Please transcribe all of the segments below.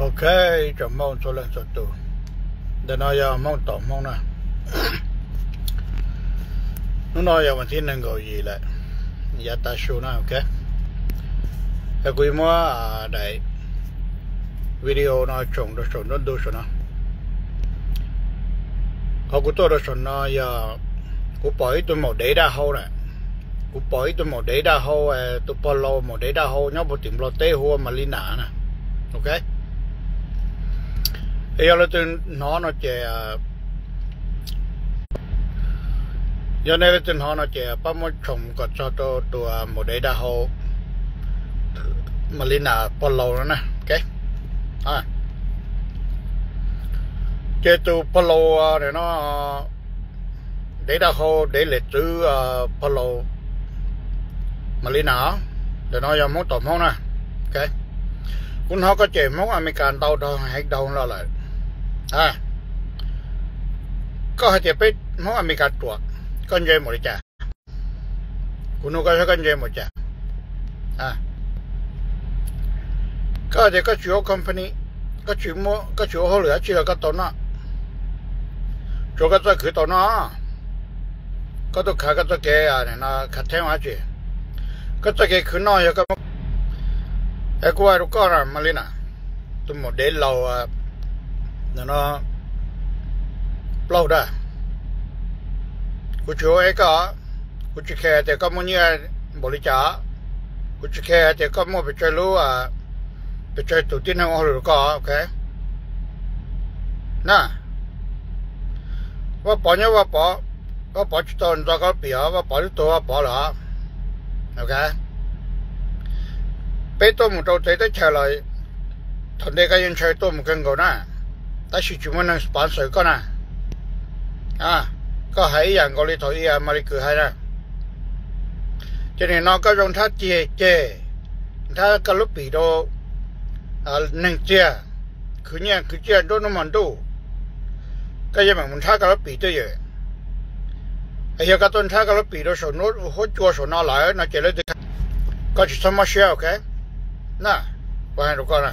Ok, ib tsoom Hmoob txhua leej txhua tus, ntawm no yog Hmoob tom Hmoob na. Hnub no yog vas thib nees nkaum yim lawm, yav tav su na, ok. Es kuv yuav muab daim video no tsoom rau saum nruab ntug saum no. Qhov kuv tuaj rau saum no yog kuv pom ib tug maum dev daj hau na. Kuv pom ib tug maum dev daj hau, tus pog laus maum dev daj hau nyob puag tim Nplog teb hu ua Malina na. Ok. Es yog leej twg hnov no ces, yog nej leej twg hnov no ces pab muab tshoo kom txog rau tus maum dev daj hau Malina pog laus no na. Ok. Ces tus pog laus no, dev daj hau dev lem txwv, pog laus Malina, ntawm no yog Hmoob tom Hmoob na. Ok. Kuv hnov koj cem Hmoob Amelikas ntau dhau heev dhau los lawm. Koj hais tias peb Hmoob Amelikas ruam, koj ntse npaum li cas? Kuv nug koj saib koj ntse npaum cas. Koj hais tias koj tsis ua company, koj tsis ua hauj lwm dab tsi los koj tau noj, tsuav koj txoj khwv tau noj. Koj tuaj khav koj txoj kev, khav theeb dab tsi? Koj txoj kev khwv noj yog koj. Es kuv hais rau koj na Malina, tus maum dev laus no, plaub dag, kuv tsis ua eb koj, kuv tsis khe tias koj muaj nyiaj npaum li cas, kuv tsis khe tias koj muaj pes tsawg lub, pes tsawg tus tib neeg ua hauj lwm rau koj, ok. Na, Vaj Pov nyob Vaj Pov, Vaj Pov tsis tau ntxo koj lub pim os, Vaj Pov twb tuag Vaj Pov lawm os. Ok. Peb tuaj mus rau txawv teb chaws los thaum ntej koj yeej ntshaw tuaj mus kawg nkaus na, tab sis tsis muaj neeg sponsor koj na. Koj hais ib yam nkaus li thaum ub Malis Kws hais na. Ces nim no koj zoo nrhab ceg ceg, nrhab koj lub pim rau neeg txiag, khwv nyiaj khwv txiaj nruab hnub hmo ntuj, koj yeej meem mus nrhab koj lub pim twj ywm. Es yog koj tuaj nrhab koj lub pim rau saum huab cua saum no lawm no ces leej twg, koj tsis txhob mob siab, ok. Na, kuv hais rau koj na,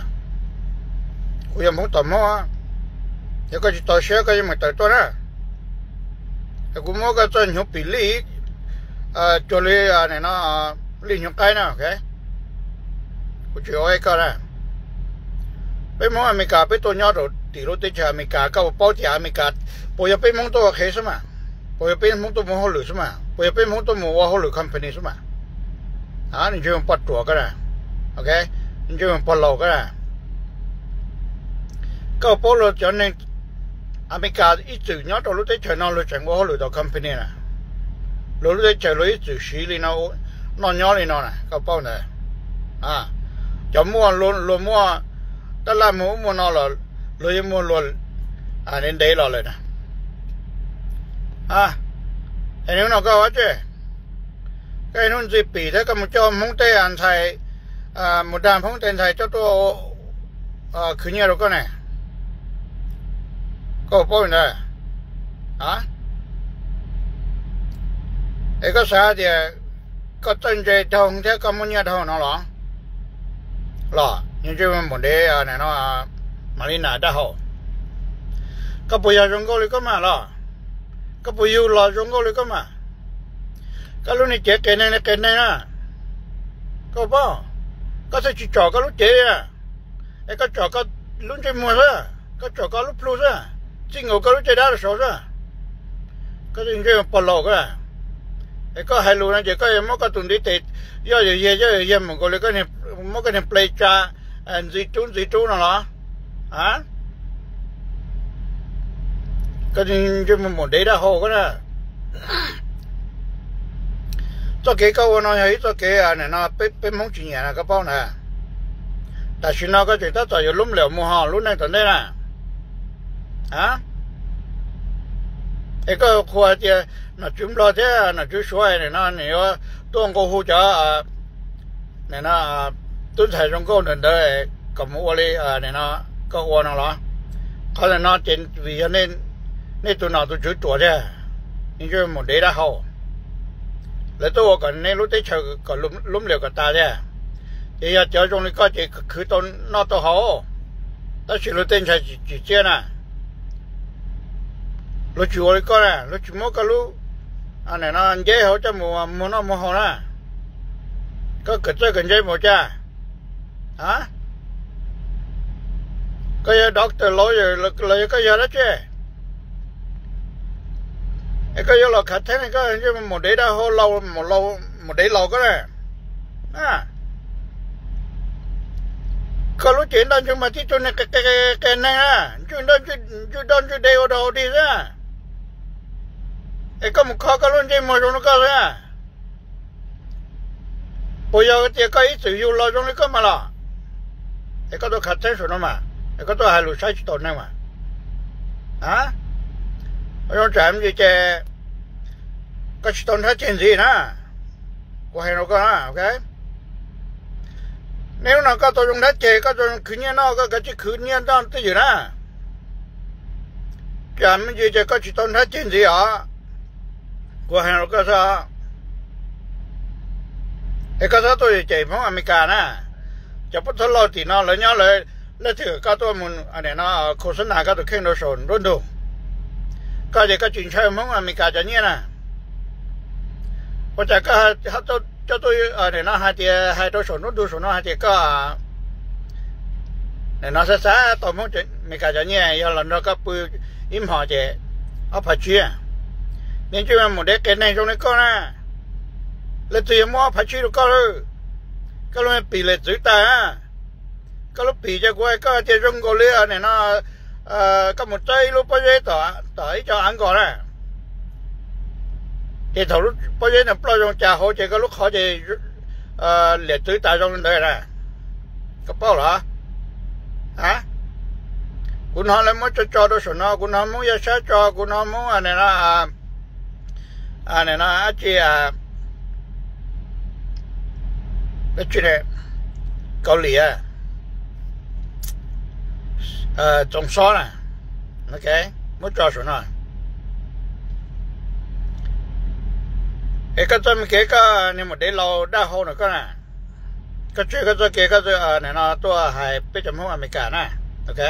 kuv yog Hmoob tom Hmoob, yog koj tsis txaus siab koj yeej meem tawm tuaj na. Es kuv muab koj txoj hnyuv pim lij cuag li no, lij hnyuv qaib na, ok. Kuv tsis ua eb koj na. Peb Hmoob Amelikas peb tuaj nyob rau tim lub teb chaws Amelikas, koj puas paub tias Amelikas puas yog peb Hmoob tuaj ua qhev xwb mas? Puas yog peb Hmoob tuaj mus hauj lwm xwb mas? Puas yog peb Hmoob tuaj mus ua hauj lwm company xwb mas? Ntsej muag poj ruam koj na, ok, ntsej muag pog laus koj na. Koj paub luag cov neeg Amelikas ib txwm nyob rau lub teb chaws no luag tseem ua hauj lwm tau company na. Luag lub teb chaws luag ib txwm siv li no, noj nyob li no na, koj paub ntawd. Cov muaj, luag muaj tab laj muag ub muaj no los luag yeej muag luag ntev ntev los lawm na. Es hnub no koj ua tsi, koj hnub ntxiv pim thiab koj mus coj Hmoob tej ntxhais, mus dag Hmoob tej ntxhais coj tuaj khwv nyiaj rau koj ne. Koj paub li ntawd. Es koj xav tias koj txawj ntse dhau thiab koj muaj nyiaj dhau no los? Los ntsej muag npaum ntev no, Malina dab hau, koj puas yog zoo nkauj li koj mas los? Koj puas yug los zoo nkauj li koj mas? Koj lub niag cev qias neeg li qias neeg na. Koj paub, koj thiaj tsis tsom koj lub cev li na. Es koj tsom koj lub ntsej muag xwb, koj tsom koj lub plhu xwb, txij nkaus koj lub caj dab rau saud xwb. Koj ntsej muag pog laus koj. Es koj hais lus no ces koj yuav muab koj tus ntiv tes, yoj yawm yag yoj yawm yag mus nkaus li, muab koj niag ple tsa ntxiv rub ntxiv rub no los? Koj ntsej muag npaum ntev dab hau koj na. Txoj kev koj ua no yog ib txoj kev no peb Hmoob tsis nyiam na, koj paub na. Tam sim no koj tseem tab tom yuav lub npliam mus ho lub neej tom ntej na. Es koj qhuas hais tias nom tswv Nplog thiab nom tswv Suav no nws yuav tuaj nqua hu cov tub ntxhais zoo nkauj ntawd ntawd kom mus ua li koj ua no los? Qhov ntawm no ces vim yog nej tus nom tus tswv ruam thiab, ntsej muag npaum ntev dab hau. Lawv tuaj ua kom nej lub teb chaws kom lub npliam kom tas thiab. Ces yog cov zoo li koj ces khwv tau noj tau haus, Tab sis luag tej ntshai tsis txiaj na, luag tsis ua li koj na, luag tsis muab koj lub, nim no nceb hauv coj mus muag noj muag haus na. Koj kawm txawj kawm ntse mus cas? A, koj yog doctor, lawyer los yog koj yog dab tsi? Es koj yuav los khav theeb, koj mus dev dab hau, mus dev laus koj na. Koj lub cev ntaj ntsug mas tib tug niag qias neeg na, ntswj dab ntswj dev ua dog ua dig xwb. Es koj mus kho koj lub ntsej muag zoo li koj xwb. Puas yog tias koj ib txwm yug los zoo li koj mas los? Es koj tuaj khav theeb saum no mas, es koj tuaj hais lus saib tsis taus neeg mas. A, zoo tsam ntsis ces koj tsis tau nrhab ceg ntxiv na. Kuv hais rau koj na, ok. Hnub no koj tau zoo nrhab ceg, koj tau zoo khwv nyiaj noj, koj kav tsij khwv nyiaj noj twj ywm na. Tsam ntsis ces koj tsis tau nrhab ceg ntxiv os. Kuv hais rau koj xwb. Es koj txhob tuaj cem Hmoob Amelikas na. Cov pub thab laug tim no lawv nyob lawv leej twg kom koj tuaj mus no khos xab nas koj tus kheej rau saum nruab ntug. Koj ces koj tsis ntshaw Hmoob Amelikas cov nyiaj na. Ua cas koj coj tuaj no hais tias hais rau saum nruab ntug saum no hais tias koj nim no xav xav tau Hmoob Amelikas cov nyiaj yog los nrog koj pw ib hmos ces ob phav tsib. Niag ntsej muag mus dev qias neeg zoo li koj na, leej twg yuav muab ob phav tsib rau koj lawm? Koj lub pim lem txwv tas. Koj lub pim ces kuv hais koj tias zoo nkaus li nim no koj mus txawb ib lub pob zeb tom ib co av nkos na, ces thaum lub pob zeb no ploj zoo cas hauv ces koj lub qhov ces liam txwv tas zoo li ntawd na. Koj paub los? A, kuv hnov lawv muab tso tso rau saum no, kuv hnov Hmoob Yaj Sab tso, kuv hnov Hmoob nim no dab tsi, dab tsi, Kaus Lim, Txoov Xob na, muab tso saum no. Es koj txoj me kev koj niag mus dev laus dab hau no koj na, koj tseg koj txoj kev koj nim no tuaj hais peb cov Hmoob Amelikas na, ok.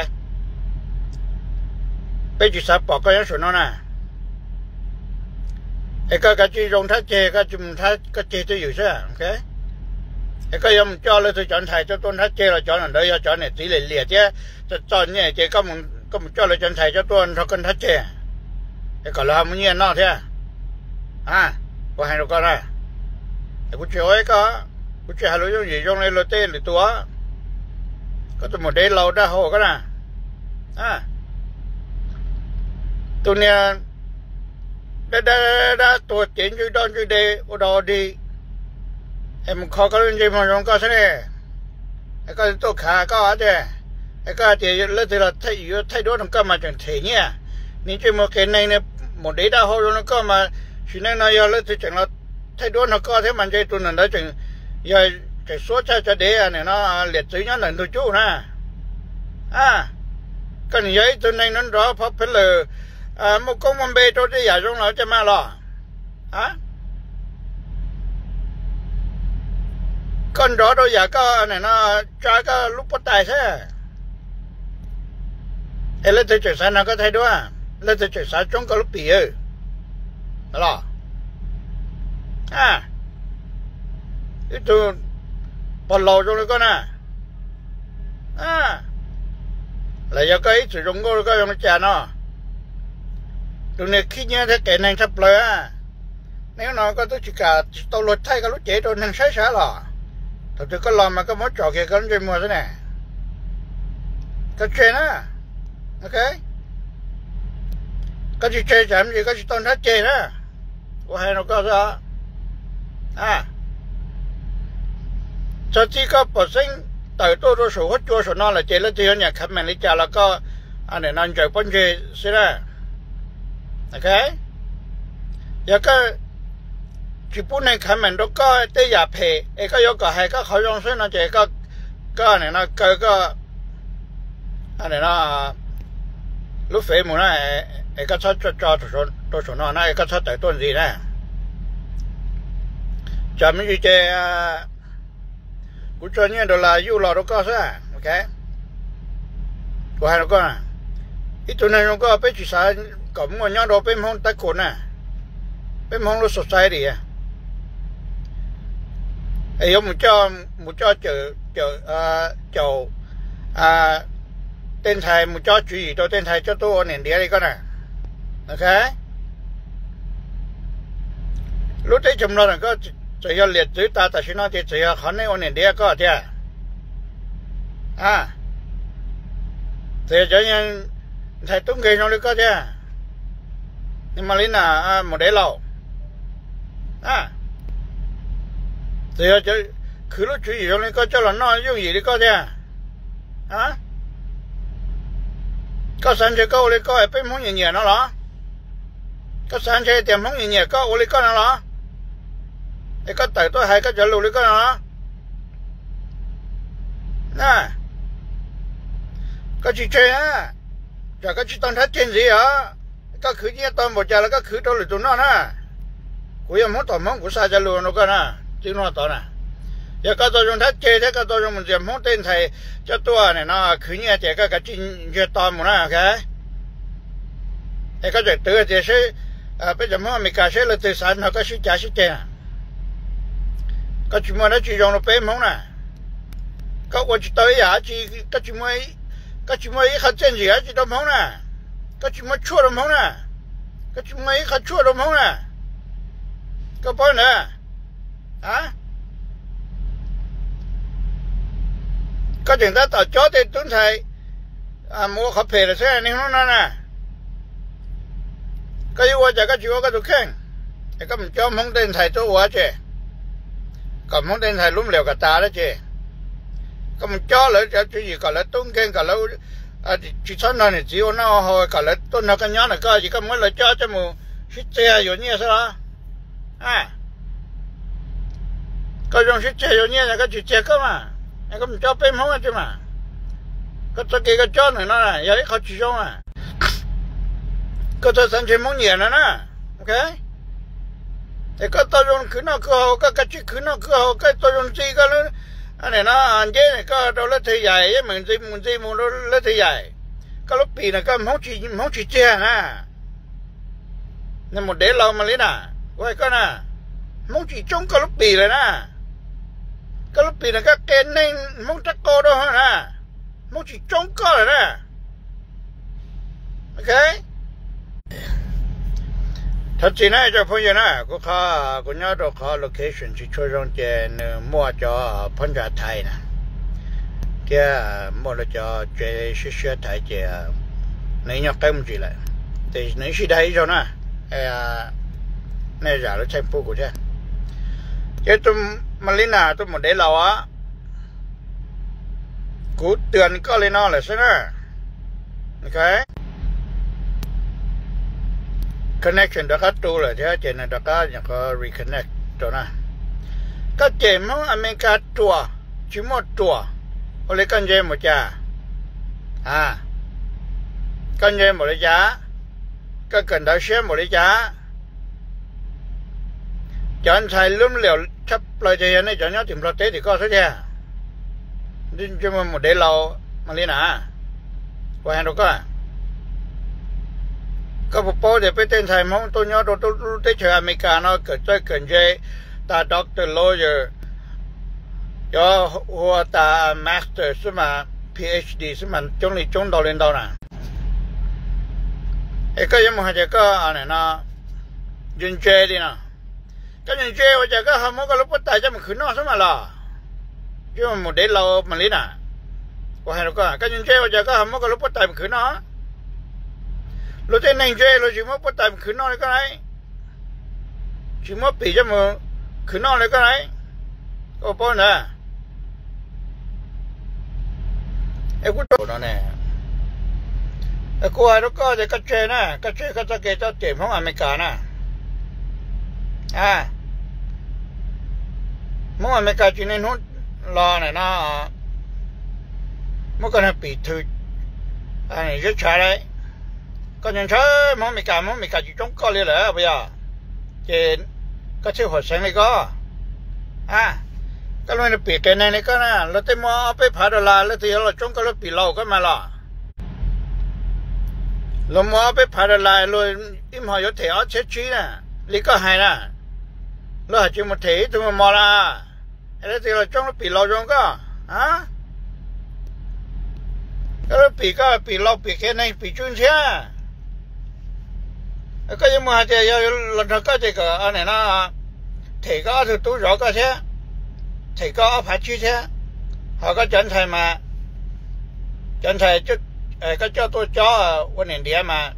Peb tsis xav pom koj nyob saum no na. Es koj kav tsij zoo nrhab ceg, koj tsis mus nrhab koj ceg twj ywm xwb. Es koj yuav mus coj leej twg cov ntxhais coj tuaj nrhab ceg los cov ntawd yog cov niam txiv liam liam thiab txom txom nyem ces koj mus coj lawv cov ntxhais coj tuaj nrog koj nrhab ceg, es kom lawv ho muaj nyiaj noj thiab. A, kuv hais rau koj na, kuv tsis ua koj, kuv tsis hais lus yooj yim zoo li luag tej lwm tus. Koj tus mus dev laus dab hau koj na. Tus niag dab dab dab tuag cev ntswj doj ntswj de ua dog ua dig, es mus kho koj lub ntsej muag zoo koj xwb ne. Es koj tuaj khav koj tias, es koj hais tias leej twg los yuav thaij duab nrog koj mas tseem them nyiaj. Niag ntsej muag qias neeg, mus dev dab hau zoo li koj mas sim neej no yog leej twg tseem los thaij duab nrog koj thiab mas ntshe tus ntawd tseem, yog tseem suab tshaj cov dev nim no liam txwv nyob ntawm ntug cub na. A, koj nim yog ib tug neeg nrov nrov pov phev lawm, muaj koob muaj npe rau tej yam zoo los cas mas los. A, koj nrov rau yam koj nim no tsa koj lub pob tais xwb. Es leej twg tseem xav nrog koj thaij duab? Leej twg tseem xav tsoob koj lub pim los? A, ib tug pog laus zoo li koj na, los yog koj ib txwm zoo nkauj li koj zoo li cas no, tus niag khib nyiab thiab qias neeg tshaj plaws. Hnub no koj twb tsis kam tsis tau luag thaij koj lub cev rau neeg saib saib los? Thaum twg koj los mas koj muab tsom kiag koj lub ntsej muag xwb ne. Koj tseg na, ok. Koj tsis tseg tsam ntsis koj tsis tau nrhab ceg na. Kuv hais rau koj xwb. Txog txij koj pom xeeb tawm tuaj rau saum huab cua saum no lawm ces leej twg yuav nyiam comment li cas los koj nim no ntsaws pob ntseg xwb na. Ok, yog koj tsis pub neeg comment rau koj tej yam phem es koj yuav kom hais koj qhov zoo xwb no ces koj nim no kaw koj lub fev mus na, es koj txhob tso rau saum no na, es koj txhob tawm tuaj ntxiv na. Tsam me ntsis ces kuv tso nyiaj dollar yuj los rau koj xwb. Ok, Kuv hais rau koj, ib tug neeg zoo koj peb tsis xav kom muaj nyob rau peb Hmoob tab kaum na, peb Hmoob lub society. Es yuav mus coj, mus coj caum, caum tej ntxhais, mus coj tswv yim rau tej ntxhais coj tuaj ua niam ntiav li koj na. Ok, lub teb chaws Nplog no koj txawm yog liam txwv tas tam sim no ces txawm yog qhov nej ua niam ntiav koj tiag. Txawm yog cov ntxhais tub nkeeg zoo li koj tiag, Malina, mus dev laus, txawm yog khwv lub tswv yim zoo li koj coj los noj yooj yim li koj tiag. Koj xav ntshe koj ua li koj peb Hmoob nyiam nyiam no los? Koj xav ntshe tias Hmoob nyiam nyiam koj ua li koj no los? Es koj tawm tuaj hais koj cov lus li koj no los? Koj tsis tseg, tsam koj tsis tau nrhab ceg ntxiv os. Koj khwv nyiaj tau npaum cas los koj khwv rau lwm tus noj na. Kuv yog Hmoob tom Hmoob kuv xa cov lus rau koj na, txij no tod na. Yog koj tau zoo nrhab ceg thiab koj tau zoo mus ntxias Hmoob tej ntxhais coj tuaj no khwv nyiaj ces koj kav tsij ntsiag to mus na, ok? Es koj tseem twv tias seb, peb cov Hmoob Amelikas seb leej twg xav nrog koj sib cav sib ceg. Koj tsis muaj dab tsi zoo rau peb Hmoob na. Koj ua tsis tau ib yam dab tsi, koj tsis muaj, koj tsis muaj ib qho txiaj ntsig dab tsi rau Hmoob na. Koj tsis muaj tshuaj rau Hmoob na. Koj tsis muaj ib qho tshuaj rau Hmoob na. Koj paub ntawd. Koj tseem tab tom cob tej tub ntxhais mus ua qhov phem lawm xwb niaj hnub no na. Koj yuav ua cas koj tsis ua koj tus kheej, es koj mus cob Hmoob tej ntxhais tuaj ua tse, kom Hmoob tej ntxhais lub mliam kom tas dab tsi. Koj mus cob lawv cov tswv yim kom lawv tub nkeeg, kom lawv tsis txhob nrog niam txiv ua noj ua haus, kom lawv tuaj nrog koj nyob na, koj ces koj muab lawv cob coj mus sib txiag yuav nyiaj xwb los? Koj zoo sib txiag yuav nyiaj, koj tsis txiag koj mas, koj mus cob peb Hmoob tsi mas. Koj txoj kev koj cob ntawm no yog ib qho tsis zoo a. Koj txhob xav ntshe Hmoob nyiam no na. Ok, es koj tau zoo khwv noj khwv haus, koj kav tsij khwv noj khwv haus, koj tau zoo ntxi koj lub, no nceb koj rau lub thaj yaim, yeej meem ntxi mus ntxi mus rau lub thaj yaim. Koj lub pim no koj Hmoob tsis txiag na. Nws mus dev laus mas li na, kuv hais koj na, Hmoob tsis tsoob koj lub pim lawm na. Koj lub pim no koj qia neeg Hmoob rab qau rau na, Hmoob tsis tsoob koj lawm na. Ok, thov txim na cov phooj ywg na, kuv qhov kuv nyob rau qhov location tsis tshua zoo ces nws muaj cov phab ntsa Thaib na, thiab muaj lawv cov tsev siab siab Thaib ces nws ib nyuag qeeb me ntsis lawm, ces nws sib daig ib zaug na, nej zam lub txim pub kuv thiab. Ces tus Malina tuaj mus dev laus, kuv twv koj li no lawm xwb na. Ok, connection rov qab tu lawm thiab ces nws rov qab nyuam qhuav reconnect rau na. Koj cem Hmoob Amelikas ruam, tsis muaj ruam, ua li koj ntse npaum cas? Koj ntse npaum li cas? Koj kawm ntawv siab npaum li cas? Cov ntxhais lub liam tshaj plaws ces yog nej cov nyob tim Nplog teb tim koj xwb tiag. Ntsej muag mus dev laus mas li na. Kuv hais rau koj, koj puas paub tias peb tej ntxhais Hmoob tuaj nyob rau lub teb chaws Amelikas no kawm txawj kawm ntse, tas doctor, lawyer, cov ua tas master xwb mas, PhD xwb mas coob li coob ntau li ntau na. Es koj yuav mus hais tias koj no ntse ntse li no, koj ntse ntse ua cas koj ho muab koj lub puab tais coj mus khwv noj xwb mas los? Mus dev laus mas li na. Kuv hais rau koj, koj ntse ntse ua cas koj ho muab koj lub puab tais mus khwv noj? Luag tej neeg ntse luag tsis muab puab tais mus khwv noj li koj na, tsis muab pim coj mus khwv noj li koj na. Koj paub ntawd. Es kuv no ne, kuv hais rau koj tias koj tseg na, koj tseg koj txoj kev coj cem Hmoob Amelikas na. Hmoob Amelikas tsis niaj hnub los na no muab koj pim thw zeb tshav lauj. Koj ntshaw ntshaw Hmoob Amelikas, Hmoob Amelikas tsis tsoob koj li lawm puas yog? Ces koj thiaj huam seev li koj. Koj lub pim qias neeg li koj na, luag tej muaj ob peb phav dollar leej twg yuav los tsoob koj lub pim laus koj mas los? Luag muaj ob peb phav dollar luag ib hmo yuav them ob txhiab tsib na, li koj hais na. Luag hais tsis mus them ib tug mos mos na, es leej twg los tsoob lub pim laus zoo koj? Koj lub pim, koj pim laus pim qhiav neeg pim tsw ntxhiab. Koj yuav mus hais tias yog los nrog koj ces kom nim no them koj ob tug tub zov koj thiab, them koj ob phav tsib thiab. Ho koj cov ntxhais mas, cov ntxhais koj coj tuaj cob ua niam ntiav mas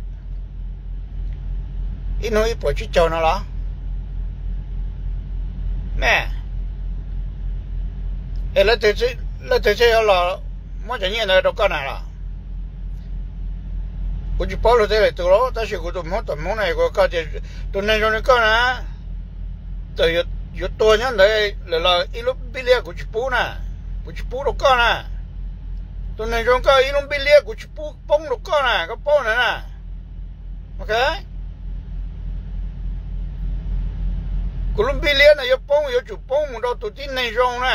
ib hnub ib puas tsib caug no los? Me, es leej twg thiaj yuav los muab cov nyiaj ntawd rau koj na los? Kuv tsis paub luag tej lwm tus los, tab sis kuv tus hmoob tom hmoob na, kuv koj tias tus neeg zoo li koj na, txawm yuav tuag nyob ntawd lawm los ib lub npib liab kuv tsis pub na, kuv tsis pub rau koj na. Tus neeg zoo koj ib lub npib liab kuv tsis pub poob rau koj na, koj paub ntawd na. Ok, kuv lub npib liab no yuav poob yuav tsum poob mus rau tus tib neeg zoo na,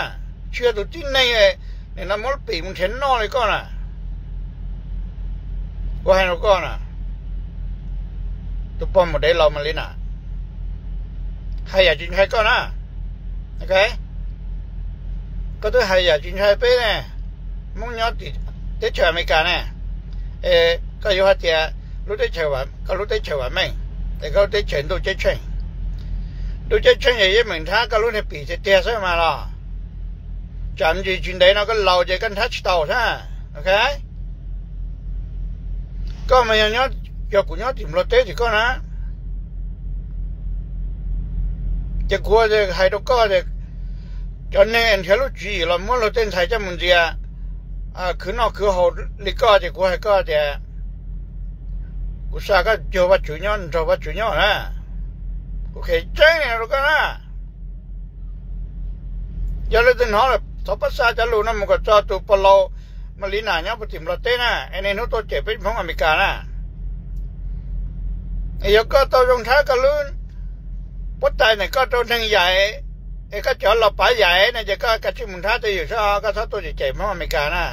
tsis yog tus tib neeg nim no muab lub pim mus nrhiav noj li koj na. Kuv hais rau koj na, tus pog mus dev laus mas li na, hais yam tsis ntshai koj na. Ok, koj twb hais yam tsis ntshai peb ne, hmoob nyob tim teb chaws Amelikas ne, es koj yuav hais tias lub teb chaws, koj lub teb chaws vam meej, es koj lub teb chaws ntuj ceeb tsheej, ntuj ceeb tsheej es yeej meem nrhab koj lub niag pim tiag tiag xwb mas los. Tsam ntsis tsis ntev no koj laus ces koj nrhab tsis tau thiab. Ok, koj mas yog nyob, yog kuv nyob tim Nplog teb tim koj na, ces kuv hais rau koj tias cov neeg nrhiav lub tswv yim los muab luag tej ntxhais coj mus ntxias khwv noj khwv haus li koj ces kuv hais koj tias kuv xa koj cuag Vajtswv nyob nrog Vajtswv nyob na. Kuv qhia tseeb rau koj na, yog leej twg hnov lawm thov pab xa cov lus no mus kom txog tus pog laus Malina nyob puag tim Nplog teb na, es niaj hnub tuaj cem peb hmoob Amelikas na. Yog koj tau zoo nrhab koj lub puab tais ntawm koj rau neeg yaim, es koj cov los pav yaim no ces koj kav tsij mus nrhab tej ywm xwb, koj txhob tuaj cem hmoob Amelikas na.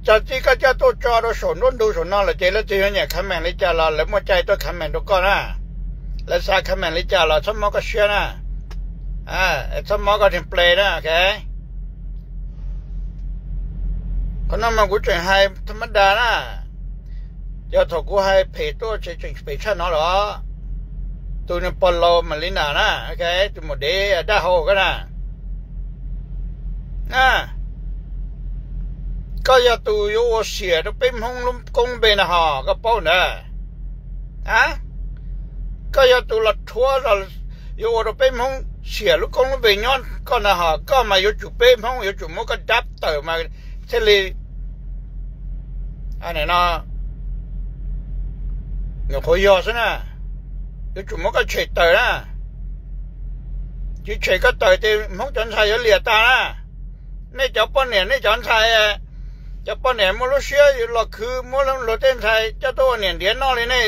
Txog txij koj coj tuaj tso rau saum nruab ntug saum no lawm ces leej twg yuav nyiam comment li cas los lawv muaj cai tuaj comment rau koj na. Lawv xav comment li cas los txhob mob koj siab na, txhob mob koj niag ple na. Ok, qhov no mas kuv tseem hais tham ma da na, yog thaum kuv hais phem tuaj tseem phem tshaj no los. Tus niag pog laus Malina na, ok, tus mus dev dab hau koj na, koj yog tus yuav ua xiam rau peb hmoob lub koob npe na hos, koj paub ntawd. Koj yog tus los rhuav, yuav ua rau peb hmoob xiam lub koob lub npe nyob koj na hos, koj mas yuav tsum, peb hmoob yuav tsum muab koj dab tawm mas thiaj li no nyuam qhuav yog xwb na. Yuav tsum muab koj tshem tawm na, tsis tshem koj tawm ces hmoob cov ntxhais yuav liam tas na. Nej cov poj niam, nej cov ntxhais, cov poj niam muaj lub siab los khwv muab luag tej ntxhais coj tuaj ua niam ntiav noj li nej,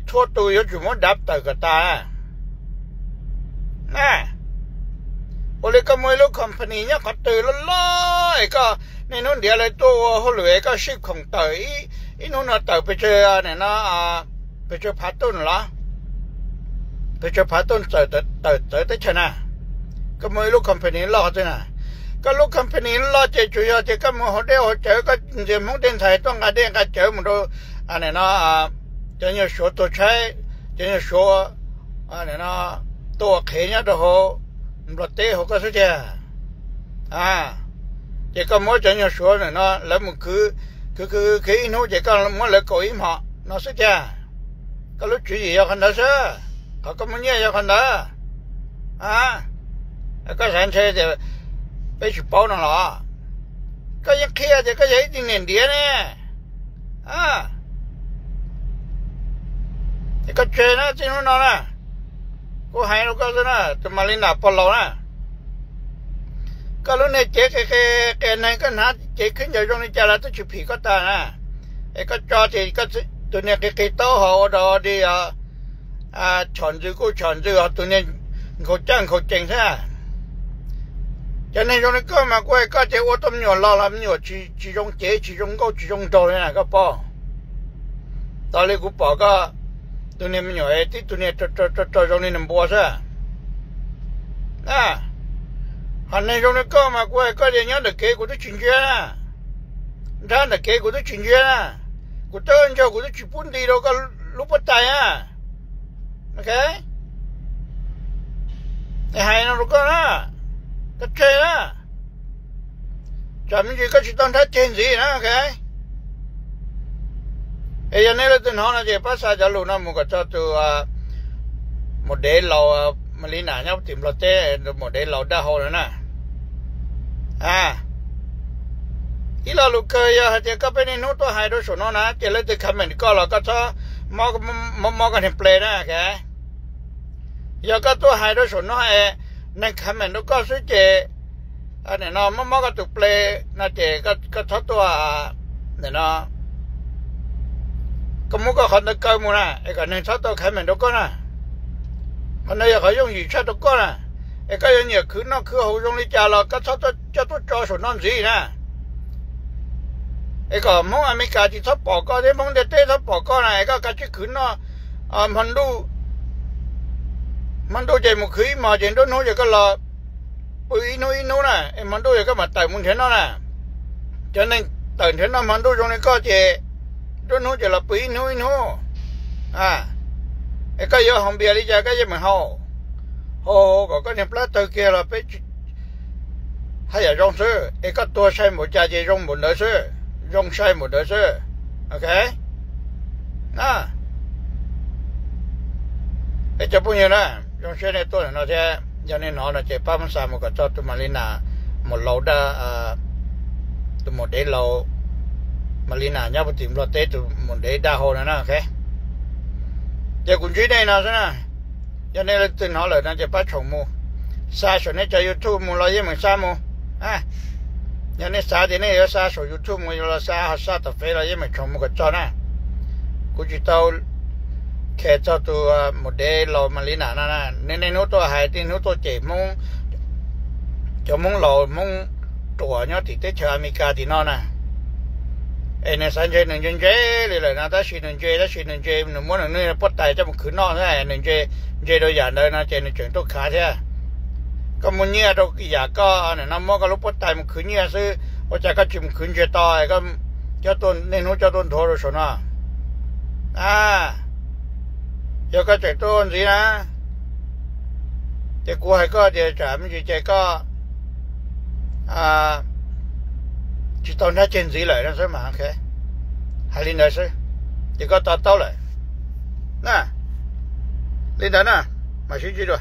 txhua tus yuav tsum muab dab tawm kom tas. Ua li koj muaj ib lub company nyob qhov twg loj loj es koj niaj hnub ntiav lawv tuaj ua hauj lwm es koj sib khoom tawm, ib hnub no tawm pes tsawg, no, pes tsawg phav tuj los, pes tsawg phav tuj tawm txawv teb chaws na. Koj muaj ib lub company loj qhov twg na? Koj lub company loj ces tsuas yog tias koj mus haus dej haus cawv, koj ntxias hmoob tej ntxhais tuaj nqa dej nqa cawv mus rau, no, cov nyuag Suav tuag tshaib, cov nyuag Suav tuaj ua qhev nyob rau hauv Nplog teb hauv koj xwb tiag. Ces koj muab cov nyuag Suav no lawv mus khwv, khwv khwv khwv ib hnub ces koj muab lawv kaum ib hmos no xwb tiag. Koj lub tswv yim yog qhov ntawd xwb, qhov koj muaj nyiaj yog qhov ntawd. Koj xav ntshe tias peb tsis paub no los? Koj yeej qhia tias koj yog ib tug niam ntiav ne. Es koj tseg na txij hnub no na, kuv hais rau koj xwb na, tus Malina pog laus na, koj lub niag cev qia neeg koj hnav cev khwb ncaws zoo li cas los twb tsis phim koj tas na. Es koj tso ces tus niag qia qia taub hau ua dog di os, chom ntxws kuj chom ntxws os, tus niag nkhaus caj nkhaus cees thiab. Cov neeg zoo li koj mas kuv hais koj ces ua tau me nyuam los los me nyuam tsis zoo cev tsis zoo nkauj tsis zoo nraug li na koj paub. Tos li kuv pom koj tus niag me nyuam tib tug niag rau zoo li npua xwb. Hos neeg zoo li koj mas kuv hais koj tias nyob ntawm kev kuv twb tsis ntsia na, nrab ntawm kev kuv twb tsis ntsia na, kuv twb ncaug kuv twb tsis pub nti rau koj lub pob tais na. Hais no rau koj na, koj tseg na, tsam me ntsis koj tsis tau nrhab ceg ntxiv na. Es yog nej leej twg hnov no ces pab xa cov lus no mus kom txog tus mus dev laus Malina nyob tim Nplog teb, mus dev laus daj hau no na. Ib lo lus kawg yog hais tias koj peb niaj hnub tuaj hais rau saum no na ces leej twg comment koj los koj txhob mob mob koj niag ple na. Yog koj tuaj hais rau saum no es neeg comment rau koj xwb ces no mob mob koj tus ple no ces koj txhob tuaj, no koj muab koj qhov ntawd kaw mus na es kom neeg txhob tau comment rau koj na. Qhov ntawd yog qhov yooj yim tshaj rau koj na. Es koj yuav nyiam khwv noj khwv haus zoo li cas los koj txhob coj tuaj tso saum no ntxiv na. Es kom Hmoob Amelikas tsis txhob pom koj thiab Hmoob ntiaj teb txhob pom koj na es koj kav tsij khwv noj. Hmo ntuj, hmo ntuj ces mus khwv ib hmos ces nruab hnub ces koj los pw ib hnub ib hnub na es hmo ntuj ces koj mam tawm mus nrhiav noj na. Cov neeg tawm nrhiav noj hmo ntuj zoo li koj ces nruab hnub ces los pw ib hnub ib hnub. Es koj yuav haus npias li cas koj yeej meem haus, haus kom koj niag plab tawg kiag los peb haj yam zoo xwb. Es koj tuag sai npaum cas ces zoo npaum ntawd xwb, zoo sai npaum ntawd xwb. Ok, es cov phooj ywg na, zoo siab nej tuaj ntawm no thiab, yog nej hnov no ces pab muab xa mus kom txog tus Malina, mus laus daj, tus mus dev laus Malina nyob puag tim Nplog teb, tus mus dev daj hau no na. Ces kuv ntsib nej no xwb na. Yog nej leej twg hnov lawm no ces pab tshoom mus, xa saum nej cov YouTube mus los yeej meem xa mus. Yog nej xav tias nej yuav xa saum YouTube mus los xa, ho xa tom Fev los yeej meem tshoom mus kom txog na. Kuv tsis tau khes txog tus mus dev laus Malina no na. Nws niaj hnub tuaj hais, niaj hnub tuaj cem Hmoob, cov Hmoob laus Hmoob ruam nyob tim teb chaws Amelikas tim no na. Es nws xav ntse nws ntse ntse li lawm no, tab sis nws ntse, tab sis nws ntse, nws muab nws niag pob tais coj mus khwv noj xwb, nws ntse, ntse rau yam ntawd no ces nws tseem tuaj khav thiab. Koj muaj nyiaj rau yam koj nim no muab koj lub pob tais mus khwv nyiaj xwb, ua cas koj tsis mus khwv ntsiag to, coj tuaj niaj hnub coj tuaj nthuav rau saum no? Yog koj tseem tuaj ua ntxiv na, ces kuv hais koj tias tsam me ntsis ces koj tsis tau nrhab ceg ntxiv lawm no xwb mas. Hais li ntawd xwb, ces koj to taub lawm na. Li ntawd na, mam sib ntsib dua.